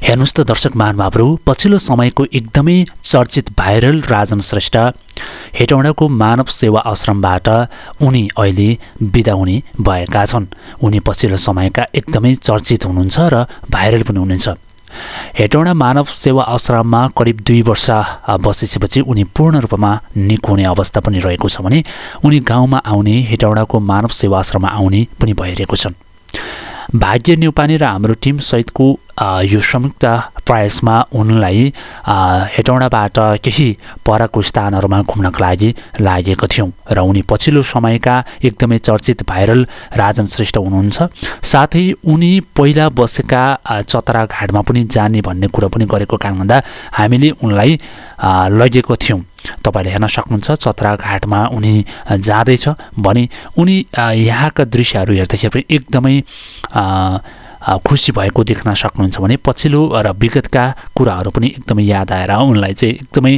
हेर्नुस् त दर्शक महानुभावहरू, पछिल्लो समयको एकदमै चर्चित भाइरल राजन श्रेष्ठ हेटौँडाको मानव सेवा आश्रमबाट उनी अहिले बिदा हुने भएका छन्। उनी पछिल्लो समयका एकदमै चर्चित हुनुहुन्छ र भाइरल पनि हुनुहुन्छ। हेटौँडा मानव सेवा आश्रममा करिब 2 वर्ष बसेपछि उनी पूर्ण रूपमा निको हुने अवस्था पनि रहेको छ भने उनी गाउँमा आउने, हेटौँडाको मानव सेवा आश्रममा आउने पनि भइरहेको छन्। भाग्य न्युपाने र हाम्रो टिम सहितको यो संयुक्त प्रयासमा उनलाई हेटौँडाबाट केही परको स्थानहरूमा घुम्नका लागि लागेको थियौँ र उनी पछिल्लो समयका एकदमै चर्चित भाइरल राजन श्रेष्ठ हुनुहुन्छ। साथै उनी पहिला बसेका चतरा घाटमा पनि जाने भन्ने कुरा पनि गरेको कारणले गर्दा हामीले उनलाई लगेको थियौँ। तपाईले हेर्न सक्नुहुन्छ चतरा घाटमा उनी जाँदैछ भने उनी यहाँका दृश्यहरू हेर्दाखेरि पनि एकदमै खुसी भएको देख्न सक्नुहुन्छ भने पछिल्लो र विगतका कुराहरू पनि एकदमै याद आएर उनलाई चाहिँ एकदमै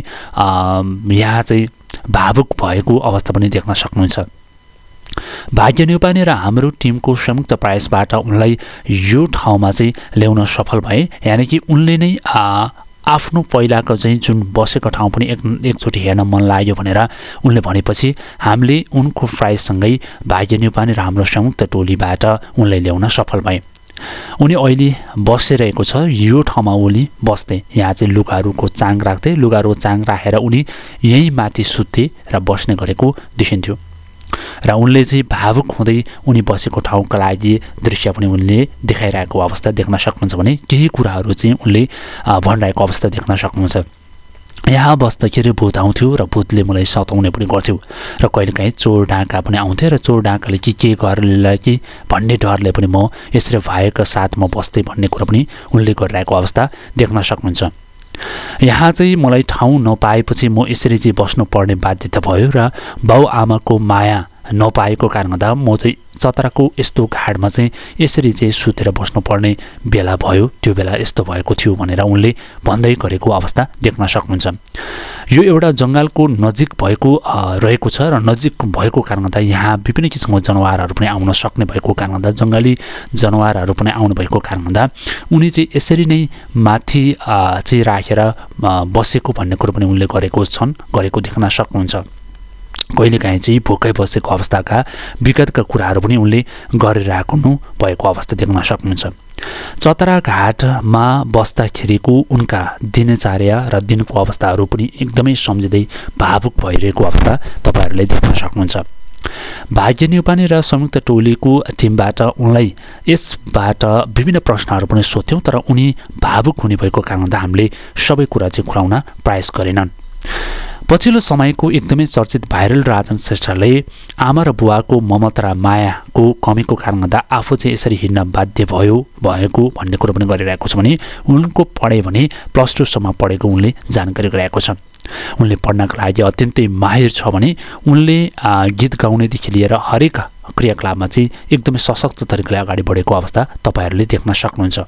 यहाँ चाहिँ भावुक भएको अवस्था पनि देख्न सक्नुहुन्छ। भाग्य न्युपाने र हाम्रो टिमको संयुक्त प्रयासबाट उनलाई यो ठाउँमा चाहिँ ल्याउन सफल भए। यानि कि उनले नै आफ्नो पहिलाको चाहिँ जुन बसेको ठाउँ पनि एकचोटि हेर्न मन लाग्यो भनेर उनले भनेपछि हामीले उनको प्राइससँगै भाग्य न्युपाने र हाम्रो संयुक्त टोलीबाट उनलाई ल्याउन सफल भए। उनी अहिले बसिरहेको छ यो ठाउँमा। उनी बस्दै यहाँ चाहिँ लुगाहरूको चाङ राख्दै, लुगाहरू चाङ राखेर उनी यहीँ माथि सुत्थे र बस्ने गरेको देखिन्थ्यो र उनले चाहिँ भावुक हुँदै उनी बसेको ठाउँका लागि दृश्य पनि उनले देखाइरहेको अवस्था देख्न सक्नुहुन्छ भने केही कुराहरू चाहिँ उनले भनिरहेको अवस्था देख्न सक्नुहुन्छ। यहाँ बस्दाखेरि भूत आउँथ्यो र भूतले मलाई सताउने पनि गर्थ्यो र कहिलेकाहीँ चोर डाँका पनि आउँथे र चोर डाँकाले के गर्ला कि भन्ने डरले पनि म यसरी भएका साथ म बस्दै भन्ने कुरा पनि उनले गरिरहेको अवस्था देख्न सक्नुहुन्छ। यहाँ चाहिँ मलाई ठाउँ नपाएपछि म यसरी चाहिँ बस्नुपर्ने बाध्यता भयो र बाउ आमाको माया नपाएको कारणले गर्दा म चाहिँ चतराको यस्तो घाटमा चाहिँ यसरी चाहिँ सुतेर बस्नुपर्ने बेला भयो। त्यो बेला यस्तो भएको थियो भनेर उनले भन्दै गरेको अवस्था देख्न सक्नुहुन्छ। यो एउटा जङ्गलको नजिक भएको रहेको छ र नजिक भएको कारणले गर्दा यहाँ विभिन्न किसिमको जनावरहरू पनि आउन सक्ने भएको कारणले गर्दा, जङ्गली जनावरहरू पनि आउनु भएको कारणले गर्दा उनी चाहिँ यसरी नै माथि चाहिँ राखेर बसेको भन्ने कुरो पनि उनले गरेको देख्न सक्नुहुन्छ। कहिलेकाहीँ चाहिँ भोकै बसेको अवस्थाका विगतका कुराहरू पनि उनले गरिरहेको भएको अवस्था देख्न सक्नुहुन्छ। चतरा घाटमा बस्दाखेरिको उनका दिनचर्या र दिनको अवस्थाहरू पनि एकदमै सम्झिँदै भावुक भइरहेको अवस्था तपाईँहरूले देख्न सक्नुहुन्छ। भाग्य न्युपाने र संयुक्त टोलीको टिमबाट उनलाई यसबाट विभिन्न प्रश्नहरू पनि सोध्यौँ तर उनी भावुक हुने भएको कारणले हामीले सबै कुरा चाहिँ खुलाउन प्रयास गरेनन्। पछिल्लो समयको एकदमै चर्चित भाइरल राजन श्रेष्ठले आमा र बुवाको ममता र मायाको कमीको कारणले गर्दा आफू चाहिँ यसरी हिँड्न बाध्य भएको भन्ने कुरो पनि गरिरहेको छ भने उनको पढाइ भने +2 सम्म पढेको उनले जानकारी गराएको छ। उनले पढ्नका लागि अत्यन्तै माहिर छ भने उनले गीत गाउनेदेखि लिएर हरेक क्रियाकलापमा चाहिँ एकदमै सशक्त तरिकाले अगाडि बढेको अवस्था तपाईँहरूले देख्न सक्नुहुन्छ।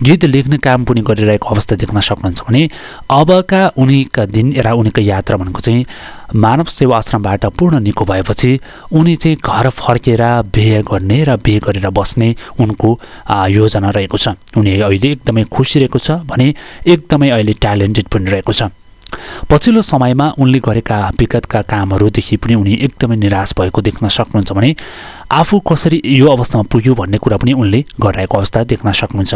गीत लेख्ने काम पनि गरिरहेको अवस्था देख्न सक्नुहुन्छ भने अबका उनीका दिन र उनीको यात्रा भनेको चाहिँ मानव सेवा आश्रमबाट पूर्ण निको भएपछि उनी चाहिँ घर फर्केर बिहे गर्ने र बिहे गरेर बस्ने उनको योजना रहेको छ। उनी अहिले एकदमै खुसी रहेको छ भने एकदमै अहिले ट्यालेन्टेड पनि रहेको छ। पछिल्लो समयमा उनले गरेका विगतका कामहरूदेखि पनि उनी एकदमै निराश भएको देख्न सक्नुहुन्छ भने आफू कसरी यो अवस्थामा पुग्यो भन्ने कुरा पनि उनले गरिरहेको अवस्था देख्न सक्नुहुन्छ।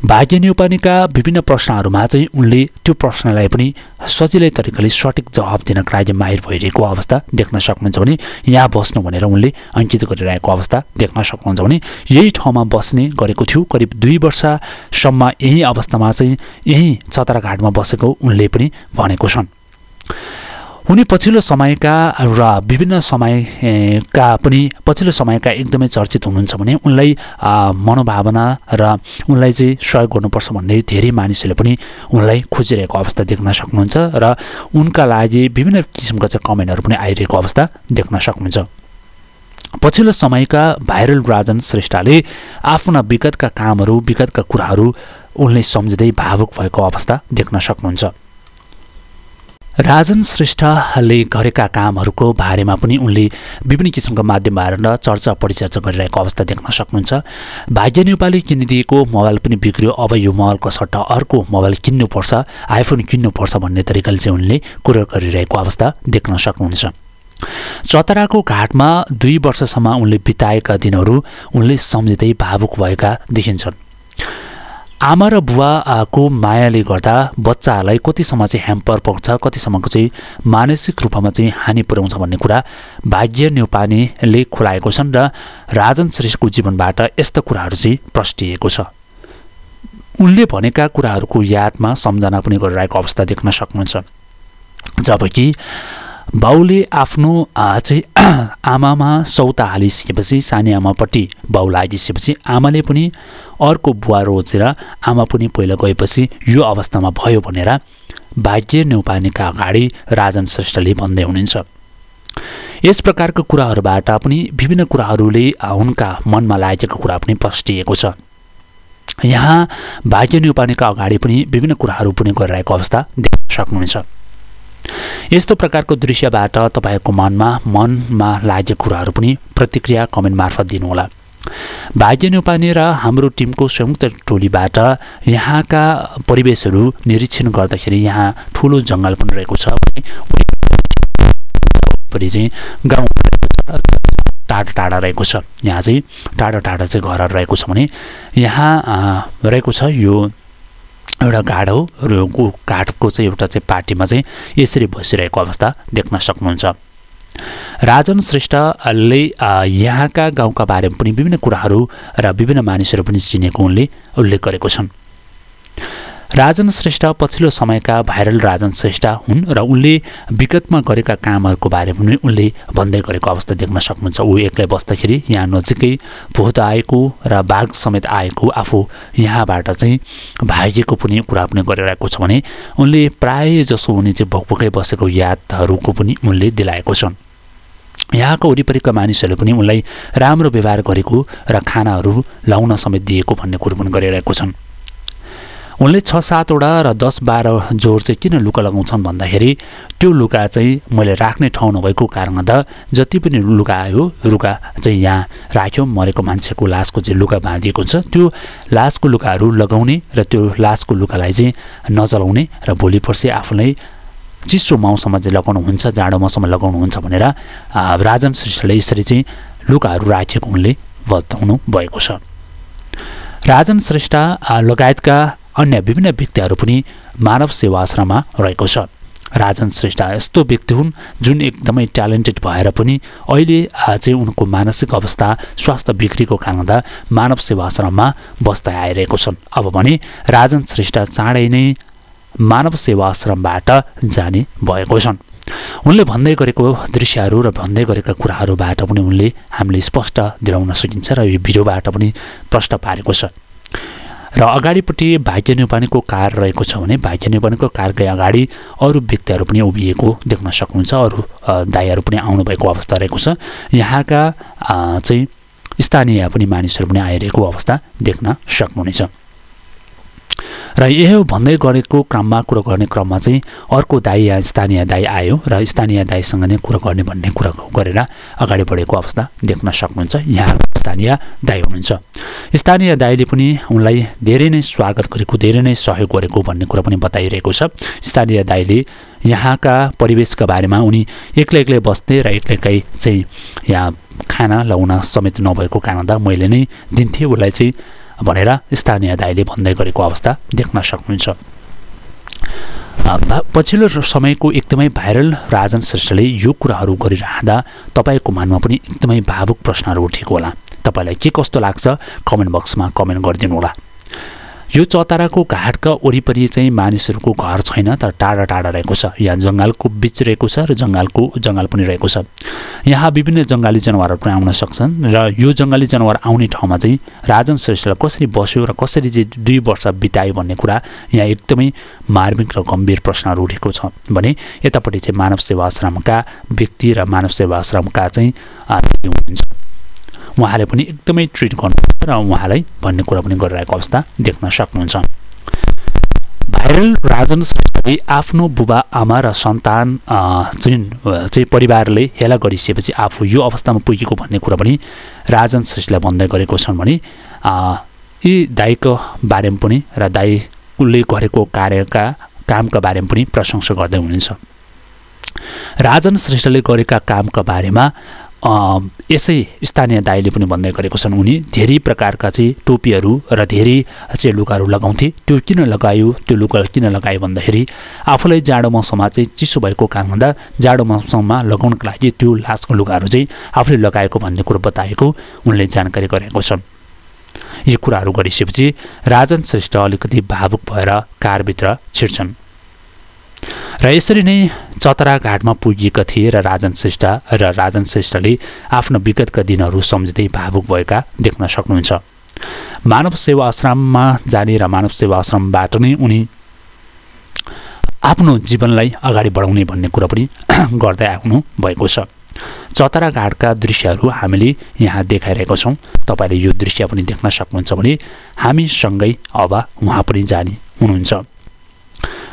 भाग्य न्युपानेका विभिन्न प्रश्नहरूमा चाहिँ उनले त्यो प्रश्नलाई पनि सजिलै तरिकाले सठिक जवाब दिनका लागि माहिर भइरहेको अवस्था देख्न सक्नुहुन्छ भने यहाँ बस्नु भनेर उनले अङ्कित गरिरहेको अवस्था देख्न सक्नुहुन्छ भने यही ठाउँमा बस्ने गरेको थियो। करिब 2 वर्षसम्म यही अवस्थामा चाहिँ यही चतरा घाटमा बसेको उनले पनि भनेको छन्। उनी पछिल्लो समयका एकदमै चर्चित हुनुहुन्छ भने उनलाई मनोभावना र उनलाई चाहिँ सहयोग गर्नुपर्छ भन्ने धेरै मानिसहरूले पनि उनलाई खोजिरहेको अवस्था देख्न सक्नुहुन्छ र उनका लागि विभिन्न किसिमका चाहिँ कमेन्टहरू पनि आइरहेको अवस्था देख्न सक्नुहुन्छ। पछिल्लो समयका भाइरल राजन श्रेष्ठले आफ्ना विगतका कामहरू, विगतका कुराहरू उनले सम्झिँदै भावुक भएको अवस्था देख्न सक्नुहुन्छ। राजन श्रेष्ठले गरेका कामहरूको बारेमा पनि उनले विभिन्न किसिमका माध्यमबाट चर्चा परिचर्चा गरिरहेको अवस्था देख्न सक्नुहुन्छ। भाग्य नेपालले किनिदिएको मोबाइल पनि बिग्रियो, अब यो मोबाइलको सट्टा अर्को मोबाइल किन्नुपर्छ, आइफोन किन्नुपर्छ भन्ने तरिकाले चाहिँ उनले कुरा गरिरहेको अवस्था देख्न सक्नुहुन्छ। चतराको घाटमा 2 वर्षसम्म उनले बिताएका दिनहरू उनले सम्झिँदै भावुक भएका देखिन्छन्। आमा र बुवाको मायाले गर्दा बच्चाहरूलाई कतिसम्म चाहिँ ह्याम्पर पुग्छ, कतिसम्मको चाहिँ मानसिक रूपमा चाहिँ हानि पुर्याउँछ भन्ने कुरा भाग्य न्यौपानेले खुलाएको छन् र राजन श्रेष्ठको जीवनबाट यस्ता कुराहरू चाहिँ प्रष्टिएको छ। उनले भनेका कुराहरूको यादमा सम्झना पनि गरिरहेको अवस्था देख्न सक्नुहुन्छ। जबकि बाउले आफ्नो चाहिँ आमामा सौता हालिसकेपछि, सानी आमापट्टि बाउ लागिसकेपछि आमाले पनि अर्को बुवा रोजेर आमा पनि पहिला गएपछि यो अवस्थामा भयो भनेर भाग्य न्यौपानेका अगाडि राजन श्रेष्ठले भन्दै हुनुहुन्छ। यस प्रकारका कुराहरूबाट पनि विभिन्न कुराहरूले उनका मनमा लागेको कुरा पनि प्रष्टिएको छ। यहाँ भाग्य न्यौपानेका अगाडि पनि विभिन्न कुराहरू पनि गरिरहेको अवस्था देख्न सक्नुहुन्छ। यस्तो प्रकारको दृश्यबाट तपाईको मनमा लागेको कुराहरू पनि प्रतिक्रिया कमेन्ट मार्फत दिनुहोला। भाग्य न्यौपाने र हाम्रो टिमको संयुक्त टोलीबाट यहाँका परिवेशहरू निरीक्षण गर्दाखेरि यहाँ ठुलो जङ्गल पनि रहेको छ, चाहिँ गाउँ टाढा टाढा रहेको छ। यहाँ चाहिँ टाढा टाढा चाहिँ घरहरू रहेको छ भने यहाँ रहेको छ यो एउटा घाट हो र यो घाटको चाहिँ एउटा चाहिँ पार्टीमा चाहिँ यसरी बसिरहेको अवस्था देख्न सक्नुहुन्छ। राजन श्रेष्ठले यहाँका गाउँका बारेमा पनि विभिन्न कुराहरू र विभिन्न मानिसहरू पनि चिनेको उनले उल्लेख गरेको छन्। राजन श्रेष्ठ पछिल्लो समयका भाइरल राजन श्रेष्ठ हुन् र उनले विगतमा गरेका कामहरूको बारेमा पनि उनले भन्दै गरेको अवस्था देख्न सक्नुहुन्छ। ऊ एक्लै बस्दाखेरि यहाँ नजिकै भूत आएको र बाघ समेत आएको आफू यहाँबाट चाहिँ भागेको पनि कुरा पनि गरिरहेको छ भने उनले प्राय जसो उनी चाहिँ भोकभोकै बसेको यादहरूको पनि उनले दिलाएको छन्। यहाँको वरिपरिका मानिसहरूले पनि उनलाई राम्रो व्यवहार गरेको र खानाहरू लाउन समेत दिएको भन्ने कुरो पनि गरिरहेको छन्। उनले 6-7 वटा र 10-12 जोर चाहिँ किन लुगा लगाउँछन् भन्दाखेरि त्यो लुगा चाहिँ मैले राख्ने ठाउँ नभएको कारणले जति पनि लुगा आयो लुगा चाहिँ यहाँ राख्यो, मरेको मान्छेको लासको चाहिँ लुगा बाँधिएको छ त्यो लासको लुगाहरू लगाउने र त्यो लासको लुगालाई चाहिँ नजलाउने र भोलि पर्सि आफूलाई चिसो माउसम्म चाहिँ लगाउनुहुन्छ, जाडो मौसममा लगाउनुहुन्छ भनेर राजन श्रेष्ठले यसरी चाहिँ लुगाहरू राखेको उनले बताउनु भएको छ। राजन श्रेष्ठ लगायतका अन्य विभिन्न व्यक्तिहरू पनि मानव सेवा आश्रममा रहेको छ। राजन श्रेष्ठ यस्तो व्यक्ति हुन् जुन एकदमै ट्यालेन्टेड भएर पनि अहिले चाहिँ उनको मानसिक अवस्था स्वास्थ्य बिग्रेको कारणले मानव सेवा आश्रममा बस्दै आइरहेको छन्। अब भने राजन श्रेष्ठ चाँडै नै मानव सेवा आश्रमबाट जाने भएको छन्। उनले भन्दै गरेको दृश्यहरू र भन्दै गरेका कुराहरूबाट पनि उनले हामीले स्पष्ट दिलाउन सकिन्छ र यो भिडियोबाट पनि प्रष्ट पारेको छ। र अगाडिपट्टि भाग्य न्यौपानेको कार रहेको छ भने भाग्य न्यौपानेको कारकै अगाडि अरू व्यक्तिहरू पनि उभिएको देख्न सक्नुहुन्छ, अरू दाइहरू पनि आउनुभएको अवस्था रहेको छ। यहाँका चाहिँ स्थानीय पनि मानिसहरू पनि आइरहेको अवस्था देख्न सक्नुहुनेछ। र यही भन्दै गरेको क्रममा कुरा गर्ने क्रममा चाहिँ अर्को दाइ या स्थानीय दाइ आयो र स्थानीय दाइसँग नै कुरा गर्ने भन्ने कुरा गरेर अगाडि बढेको अवस्था देख्न सक्नुहुन्छ। यहाँ स्थानीय दाइ हुनुहुन्छ। स्थानीय दाइले पनि उनलाई धेरै नै स्वागत गरेको, धेरै नै सहयोग गरेको भन्ने कुरा पनि बताइरहेको छ। स्थानीय दाइले यहाँका परिवेशका बारेमा उनी एक्लै एक्लै बस्थे र एक्लै चाहिँ यहाँ खाना ल्याउन समेत नभएको कारणले मैले नै दिन्थेँ उसलाई चाहिँ भनेर स्थानीय दाइले भन्दै गरेको अवस्था देख्न सक्नुहुन्छ। पछिल्लो समयको एकदमै भाइरल राजन श्रेष्ठले यो कुराहरू गरिरहँदा तपाईँको मनमा पनि एकदमै भावुक प्रश्नहरू उठेको होला। तपाईँलाई के कस्तो लाग्छ कमेन्ट बक्समा कमेन्ट गरिदिनु होला। यो चतराको घाटका वरिपरि चाहिँ मानिसहरूको घर छैन तर टाढा टाढा रहेको छ। यहाँ जङ्गलको बीच रहेको छ र जङ्गल पनि रहेको छ। यहाँ विभिन्न जङ्गली जनावरहरू पनि आउन सक्छन् र यो जङ्गली जनावर आउने ठाउँमा चाहिँ राजन श्रेष्ठलाई कसरी बस्यो र कसरी चाहिँ 2 वर्ष बितायो भन्ने कुरा यहाँ एकदमै मार्मिक र गम्भीर प्रश्नहरू उठेको छ भने यतापट्टि चाहिँ मानव सेवा आश्रमका व्यक्ति र मानव सेवा आश्रमका चाहिँ हुनुहुन्छ, उहाँले पनि एकदमै ट्रिट गर्नुहुन्छ र उहाँलाई भन्ने कुरा पनि गरिरहेको अवस्था देख्न सक्नुहुन्छ। भाइरल राजन श्रेष्ठले आफ्नो बुबा आमा र सन्तान चाहिँ परिवारले हेला गरिसकेपछि आफू यो अवस्थामा पुगेको भन्ने कुरा पनि राजन श्रेष्ठले भन्दै गरेको छन् भने यी दाइको बारेमा पनि र दाइले गरेको कामका बारेमा पनि प्रशंसा गर्दै हुनुहुन्छ। राजन श्रेष्ठले गरेका कामका बारेमा यसै स्थानीय दाइले पनि भन्दै गरेको छन् उनी धेरै प्रकारका चाहिँ टोपीहरू र धेरै चाहिँ लुगाहरू लगाउँथे। त्यो किन लगायो, त्यो लुगा किन लगायो भन्दाखेरि आफूलाई जाडो मौसममा चाहिँ चिसो भएको कारणले गर्दा जाडो मौसममा लगाउनको लागि त्यो लासको लुगाहरू चाहिँ आफूले लगाएको भन्ने कुरो बताएको उनले जानकारी गरेको छन्। यी कुराहरू गरिसकेपछि राजन श्रेष्ठ अलिकति भावुक भएर कारभित्र छिर्छन् र यसरी नै चतरा घाटमा पुगिएका थिए र राजन श्रेष्ठले आफ्नो विगतका दिनहरू सम्झिँदै भावुक भएका देख्न सक्नुहुन्छ। मानव सेवा आश्रममा जाने र मानव सेवा आश्रमबाट नै उनी आफ्नो जीवनलाई अगाडि बढाउने भन्ने कुरा पनि गर्दै आउनु भएको छ। चतरा घाटका दृश्यहरू हामीले यहाँ देखाइरहेको छौँ। तपाईँले यो दृश्य पनि देख्न सक्नुहुन्छ भने हामीसँगै अब उहाँ पनि जाने हुनुहुन्छ।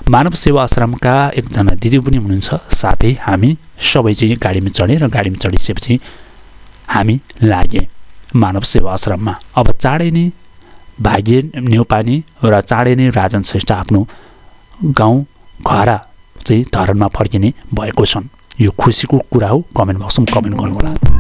मानव सेवा आश्रमका एकजना दिदी पनि हुनुहुन्छ। साथै हामी सबै चाहिँ गाडीमा चढे र गाडीमा चढिसकेपछि हामी लागे मानव सेवा आश्रममा। अब चाँडै नै भाग्य न्यौपाने र चाँडै नै राजन श्रेष्ठ आफ्नो गाउँ घर चाहिँ धरानमा फर्किने भएको छन्। यो खुसीको कुरा हो। कमेन्ट बक्समा कमेन्ट गर्नुहोला।